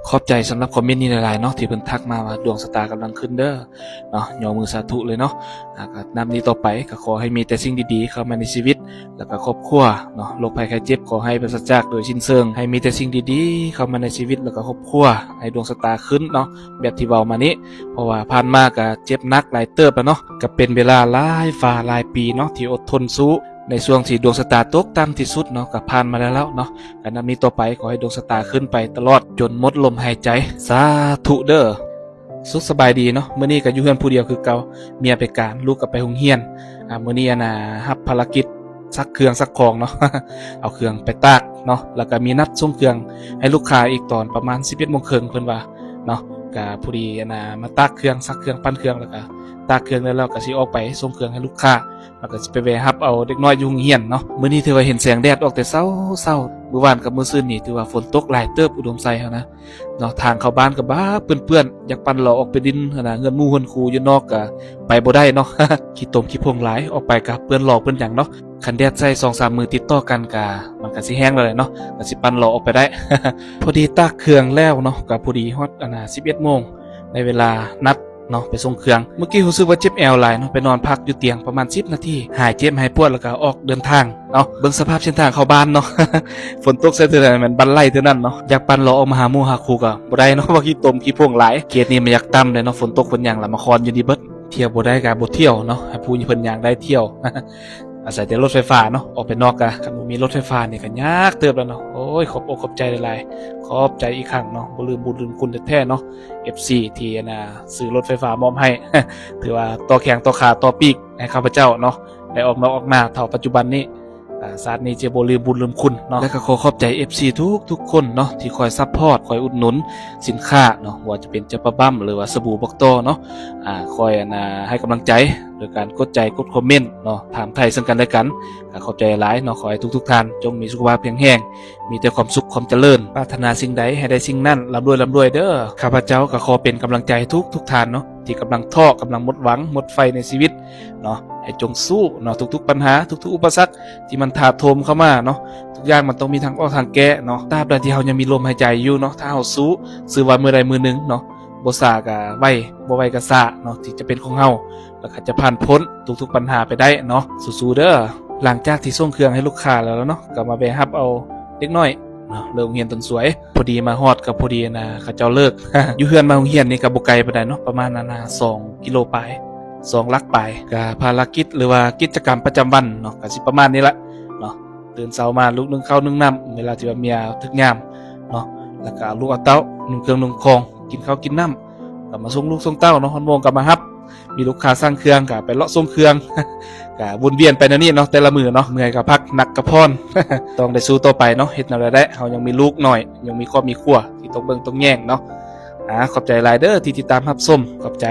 ຂອບໃຈສຳລັບຄອມເມັນນີ້ຫຼາຍໆເນາະ ທີ່ເພິ່ນທັກມາວ່າ ດວງຊະຕາກຳລັງຂຶ້ນເດີເນາະ, ຍໍມືສາທຸເລີຍເນາະ. ອາ ກໍນັບນີ້ຕໍ່ໄປກໍຂໍໃຫ້ມີແຕ່ສິ່ງດີໆເຂົ້າມາໃນຊີວິດ ແລ້ວກໍຄອບຄົວເນາະ, ໂລກໄພໄຂ້ເຈັບຂໍໃຫ້ປາສະຈາກໂດຍສິ້ນເຊີງ, ໃຫ້ມີແຕ່ສິ່ງດີໆເຂົ້າມາໃນຊີວິດ ແລ້ວກໍຄອບຄົວ, ໃຫ້ດວງຊະຕາຂຶ້ນເນາະ ແບບທີ່ເວົ້າມານີ້. ເພາະວ່າຜ່ານມາກໍເຈັບໜັກຫຼາຍເຕີບແລ້ວເນາະ, ກໍເປັນເວລາຫຼາຍຟ້າຫຼາຍປີເນາະ ທີ່ອົດທົນສູ້ ໃນຊ່ວງທີ່ດວງຊະຕາຕົກຕ່ຳທີ່ສຸດເນາະ ກໍຜ່ານມາແລ້ວເນາະ. ກໍນັບນີ້ຕໍ່ໄປ ຂໍໃຫ້ດວງຊະຕາຂຶ້ນໄປຕະຫຼອດຈົນໝົດລົມຫາຍໃຈ ສາທຸເດີ. ສຸກສະບາຍດີເນາະ, ມື້ນີ້ກໍຢູ່ເຮືອນຜູ້ດຽວຄືເກົ່າ, ເມຍໄປການ ລູກກໍໄປໂຮງຮຽນ. ອາ ມື້ນີ້ອັນນ່າ ຮັບພາລະກິດຊັກເຄື່ອງຊັກຂອງເນາະ ເອົາເຄື່ອງໄປຕາກເນາະ, ແລ້ວກໍມີນັດສົ່ງເຄື່ອງໃຫ້ລູກຄ້າອີກຕອນປະມານສິບເອັດໂມງເຄິ່ງ ເພິ່ນວ່າເນາະ. ກໍພໍດີອັນນ່າ ມາຕາກເຄື່ອງ ຊັກເຄື່ອງ ປັ່ນເຄື່ອງ ແລ້ວກໍຕາກເຄື່ອງແລ້ວ ແລ້ວກໍຊິອອກໄປສົ່ງເຄື່ອງໃຫ້ລູກຄ້າ ແລ້ວກໍຊິໄປແວ່ຮັບເອົາເດັກນ້ອຍຢູ່ໂຮງຮຽນເນາະ. ມື້ນີ້ຖືວ່າເຫັນແສງແດດອອກແຕ່ເຊົ້າໆ, ມື້ວານກັບມື້ຊືນນີ້ຖືວ່າຝົນຕົກຫຼາຍເຕີບ ອຸດົມໄຊເຮົານະເນາະ. ທາງເຂົ້າບ້ານກໍບາບເປື້ອນໆ, ຢາກປັ່ນລໍ້ອອກໄປຫຼິ້ນຫັ້ນນະ ເຮືອນໝູ່ເຮືອນຄູ່ຢູ່ນອກກໍໄປບໍ່ໄດ້ເນາະ, ຂີ້ຕົມຂີ້ຜົ້ງຫຼາຍ, ອອກໄປກໍເປື້ອນລໍ້ເປື້ອນຫຍັງເນາະ. ຄັນແດດໃສ່ສອງສາມມື້ຕິດຕໍ່ກັນກໍ ມັນກໍຊິແຫ້ງແລ້ວແຫຼະເນາະ, ກໍຊິປັ່ນລໍ້ອອກໄປໄດ້. ພໍດີຕາກເຄື່ອງແລ້ວເນາະ, ກໍພໍດີຮອດອັນນ່າ ສິບເອັດໂມງ ໃນເວລານັດ ເນາະ ໄປສົ່ງເຄື່ອງ. ເມື່ອກີ້ຮູ້ສຶກວ່າເຈັບແອວຫຼາຍເນາະ, ໄປນອນພັກຢູ່ຕຽງປະມານສິບນາທີ ຫາຍເຈັບຫາຍປວດ ແລ້ວກໍອອກເດີນທາງເນາະ. ເບິ່ງສະພາບເສັ້ນທາງເຂົ້າບ້ານເນາະ, ຝົນຕົກໃສ່ເທື່ອໃດແມ່ນບັນໄລເທື່ອນັ້ນເນາະ. ຢາກປັ່ນລໍ້ອອກມາຫາໝູ່ຫາຄູ່ກໍບໍ່ໄດ້ເນາະ, ເພາະຂີ້ຕົມຂີ້ຜົ້ງຫຼາຍ. ເຂດນີ້ມັນຢາກຕ່ຳເດ້ເນາະ, ຝົນຕົກເພິ່ນຫຍັງລະມາຄອນຢູ່ນີ້ເບິດ. ທ່ຽວບໍ່ໄດ້ກໍບໍ່ທ່ຽວເນາະ, ໃຫ້ຜູ້ເພິ່ນຍ່າງໄດ້ທ່ຽວ. ອາໄສແຕ່ລົດໄຟຟ້າເນາະ, ອອກໄປນອກກະ ຄັນບໍ່ມີລົດໄຟຟ້ານີ້ກໍຍາກເຕີບແລ້ວເນາະ. ໂອ້ຍ ຂອບອົກຂອບໃຈຫຼາຍໆ, ຂອບໃຈອີກຄັ້ງເນາະ, ບໍ່ລືມບຸນລືມຄຸນແທ້ໆເນາະ. ເອັຟຊີ ທີ່ອັນນ່າ ຊື້ລົດໄຟຟ້າມອບໃຫ້ ຖືວ່າຕໍ່ແຂ້ງຕໍ່ຂາຕໍ່ປີກໃຫ້ຂ້າພະເຈົ້າເນາະ ໄດ້ອອກນອກອອກໜ້າເທົ່າປັດຈຸບັນນີ້. ອາ ຊາດນີ້ຈະບໍ່ລືມບຸນລືມຄຸນເນາະ. ແລະກໍຂໍຂອບໃຈ ເອັຟຊີ ທຸກໆຄົນເນາະ ທີ່ຄອຍຊັບພອດ ຄອຍອຸດໜູນສິນຄ້າເນາະ, ບໍ່ວ່າຈະເປັນເຈົ້າປາບຳ ຫຼືວ່າສະບູບອກຕໍ່ເນາະ. ອາ ຄອຍອັນນ່າ ໃຫ້ກຳລັງໃຈໂດຍການກົດໃຈ ກົດຄອມເມັນເນາະ, ຖາມໄຖ່ເຊິ່ງກັນແລະກັນ. ກໍຂອບໃຈຫຼາຍໆເນາະ, ຂໍໃຫ້ທຸກໆທ່ານຈົ່ງມີສຸຂະພາບແຂງແຮງ, ມີແຕ່ຄວາມສຸກຄວາມຈະເລີນ, ປາດຖະໜາສິ່ງໃດໃຫ້ໄດ້ສິ່ງນັ້ນ, ລ່ຳລວຍ ລ່ຳລວຍເດີ. ຂ້າພະເຈົ້າກໍຂໍເປັນກຳລັງໃຈທຸກໆທ່ານເນາະ ທີ່ກຳລັງທໍ້, ກຳລັງໝົດຫວັງ, ໝົດໄຟໃນຊີວິດເນາະ, ໃຫ້ຈົ່ງສູ້ເນາະ, ທຸກໆບັນຫາ, ທຸກໆອຸປະສັກທີ່ມັນຖາໂຖມເຂົ້າມາເນາະ, ທຸກຢ່າງມັນຕ້ອງມີທາງອອກທາງແກ້ເນາະ. ຕາບໃດທີ່ເຮົາຍັງມີລົມຫາຍໃຈຢູ່ເນາະ, ຖ້າເຮົາສູ້, ຊື່ວ່າມື້ໃດມື້ໜຶ່ງເນາະ, ບໍ່ຊ້າກໍໄວ, ບໍ່ໄວກໍຊ້າເນາະ, ທີ່ຈະເປັນຂອງເຮົາ ແລ້ວກໍຈະຜ່ານພົ້ນທຸກໆບັນຫາໄປໄດ້ເນາະ. ສູ້ໆເດີ. ຫຼັງຈາກທີ່ສົ່ງເຄື່ອງໃຫ້ລູກຄ້າແລ້ວເນາະ, ກໍມາແວ່ຮັບເອົາເດັກນ້ອຍເນາະ ເລີກໂຮງຮຽນຕົນສວຍ. ພໍດີມາຮອດກໍພໍດີນະ ເຂົາເຈົ້າເລີກ. ຢູ່ເຮືອນມາໂຮງຮຽນນີ້ກໍບໍ່ໄກປານໃດເນາະ, ປະມານອັນນະ ສອງກິໂລປາຍ, ສອງຫຼັກປາຍ. ກໍພາລະກິດ ຫຼືວ່າກິດຈະກຳປະຈຳວັນເນາະ, ກໍຊິປະມານນີ້ລະເນາະ. ຕື່ນເຊົ້າມາ ລູກໜຶ້ງເຂົ້າໜຶ້ງນ້ຳ ເວລາທີ່ວ່າເມຍເລິກຍາມເນາະ, ແລ້ວກໍເອົາລູກເອົາເຕົ້າ ນຸ່ງເຄື່ອງນຸ່ງຂອງ, ກິນເຂົ້າກິນນ້ຳ, ກໍມາສົ່ງລູກສົ່ງເຕົ້າເນາະ, ຮອດໂມງກໍມາຮັບ. ມີລູກຄ້າສັ່ງເຄື່ອງກໍໄປເລາະສົ່ງເຄື່ອງ, ກໍວົນວຽນໄປແນວນີ້ເນາະ ແຕ່ລະມື້ເນາະ. ເມື່ອຍກໍພັກ, ໜັກກໍຜ່ອນ, ຕ້ອງໄດ້ສູ້ຕໍ່ໄປເນາະ. ເຮັດແນວໃດໄດ້, ເຮົາຍັງມີລູກນ້ອຍ, ຍັງມີຄອບມີຄົວທີ່ຕ້ອງເບິ່ງຕ້ອງແຍງເນາະ. ອາ ຂອບໃຈຫຼາຍເດີທີ່ຕິດຕາມຮັບຊົມ, ຂອບໃຈ.